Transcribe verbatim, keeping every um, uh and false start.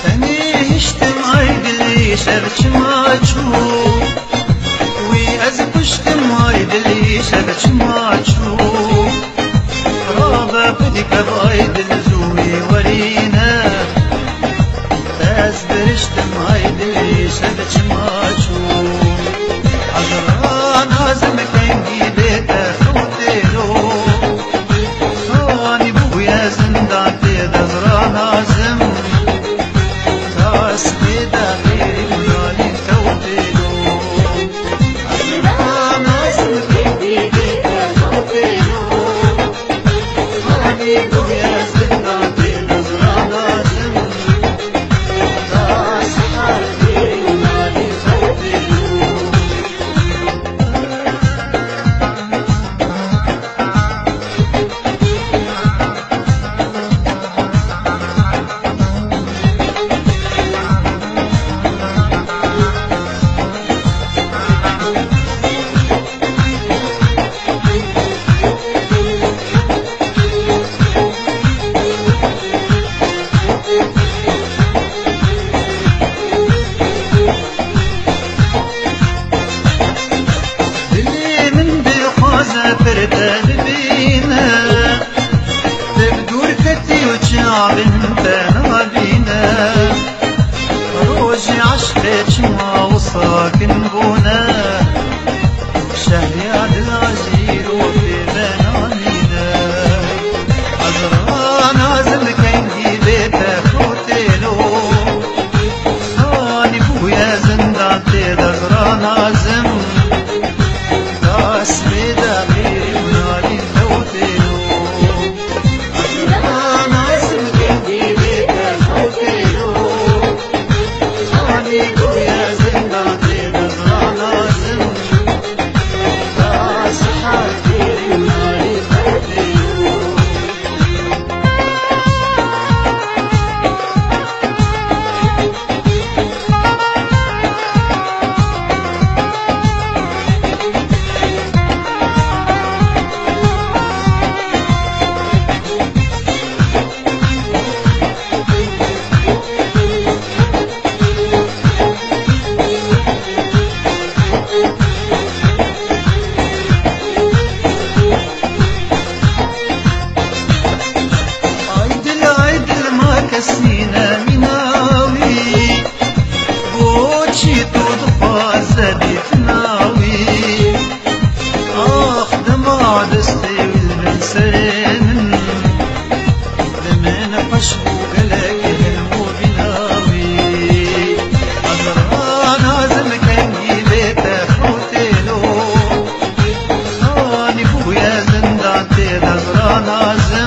Tenê hiştim ay dilî şev çima çû. Wî ez kuştim ay dilî şev çima çû. Rabe xwedî kev ay dil zû wî werîne. Ez biriştim ay dilî şev çima çû. Hezran azim kengî bête xewtêlo. Xanî bûye zindan tê dezra nazim. Tas bê dexî nalî xewtêlo. Hezran azim kengî bête xewtêlo. Dilê min dixwaze pir te bibîne. Te bi dûr ketî û çavên min te nabîne. Rojê eşqê çima wisa kin bûne. Şehriya dila jî ro pê venanîne. Ez ranazim kengî bê te xotêlo. Sanî bûye zindan tê de ez ranazim. Dest pê de qîr û nalîn xotêlo. Ez ranazim kengî bê te xotêlo. Ay dil, ay dil, ma kes nîne mîna wî. Boçî tu dixwaze dîtina wî? Ax dema destê wî li bin serê min, li min xweş bû gelek hilm û bîna wî. Ez ranazim kengî bê te xotêlo. Sanî bûye zindan tê de ez ranazim.